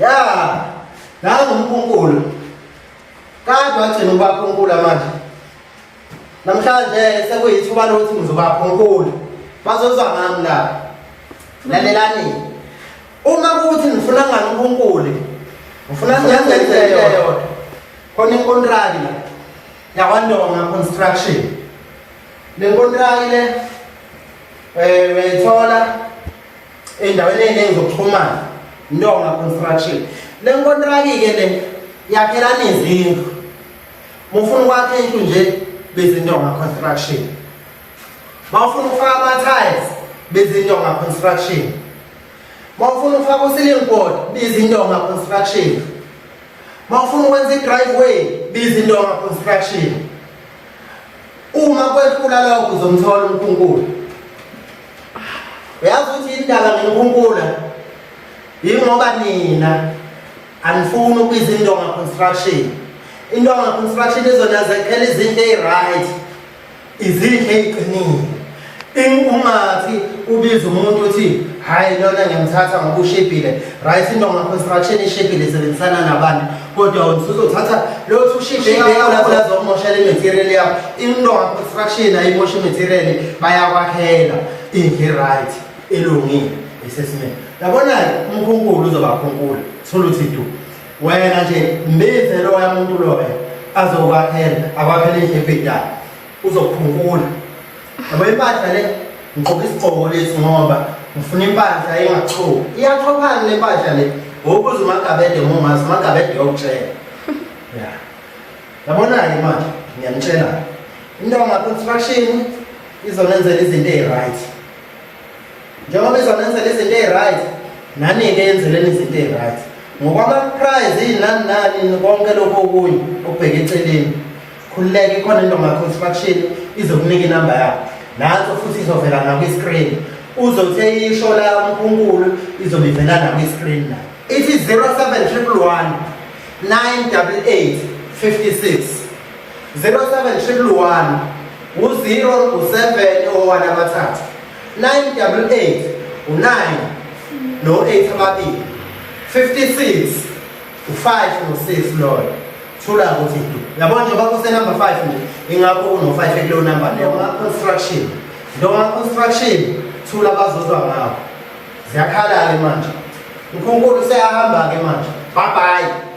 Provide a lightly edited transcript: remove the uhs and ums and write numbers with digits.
Ya, nangu umkhunkulu. Kade wagcina ukubakhunkula manje. Namhlanje sekuyithuba lokuthi ngizobakhunkula. Bazozwa ngami la. Lalelani. Uma kuthi nifuna nganukhunkule, ngifuna ngenze into eyodwa. Khona inkontraki la. YakwaNdonga Construction. Le nkontraki le uyayithola endaweni eziningi zokuxhumana. Ndonga Construction. Le nkontraki ke le yakhelana izindlu. Mufuna ukwakha indlu nje biza iNdonga Construction. Mawufuna ukufaka ama-tiles biza iNdonga Construction. Mawufuna ukufaka u-ceiling board biza iNdonga Construction. Mawufuna ukwenza i-driveway biza iNdonga Construction. Uma kwehlula lokho uzomthola uMkhunkulu. Uyazi ukuthi indaba ngeMkhunkula yingoba nina anifuni ukubiza iNdonga Construction. INdonga Construction izonazekhela izinto eyi-right, izinto eyiqinile. Ungathi ubiza umuntu uthi hhayi lona ngiyamthatha ngoba ushibhile. Right, iNdonga Construction ishibhile, isebenzisana nabantu, kodwa wena usuzothatha lothi ushibhe kakhulu azokumoshela i-material yakho. INdonga Construction ayimoshi i-material, bayakwakhela indlu i-right elungile esesimeni. Yabona-ke umkhunkulu uzobakhunkula, thola uthi du wena nje mbize loya muntu loya azokwakhela, akwakhele indlu ebhedayo, uzokukhunkula. Yabo impahla le, ngigqoka isigqoko lesi ngoba ngifuna impahla engachoki. Iyachophani le mpahla le? Wobuza uMagabede uma ungazi, uMagabede uyokutshela. Ya. Yabona-ke manje ngiyanitshela. Indonga Construction izonenzela izinto eyi-right. Njengoba izonenzela izinto eyi-right, nani-ke yenzeleni izinto eyi-right. Ngokwama-prize nani nani konke lokhu okunye okubheke eceleni. Khululeka, ikhona iNdonga Construction izokunika inamba yakho. Nanso futhi izovela nakwi-screen. Uzothi eyisho la umkhunkulu izobe ivela nakwi-screen la. Ithi 07111 988 56. 07111 u-0 u-7 o-1 abathathu 988 u-9 no-8 ababili 56 u-5 no-6 loyo. Thula ukuthi du. Yabona njengoba kuse number 5 nje, ingakho kuno 5 kuleyo number leyo. Ndonga Construction. Ndonga Construction thula bazozwa ngawo. Ziyakhala ke manje. Unkulunkulu useyahamba ke manje. Bye bye.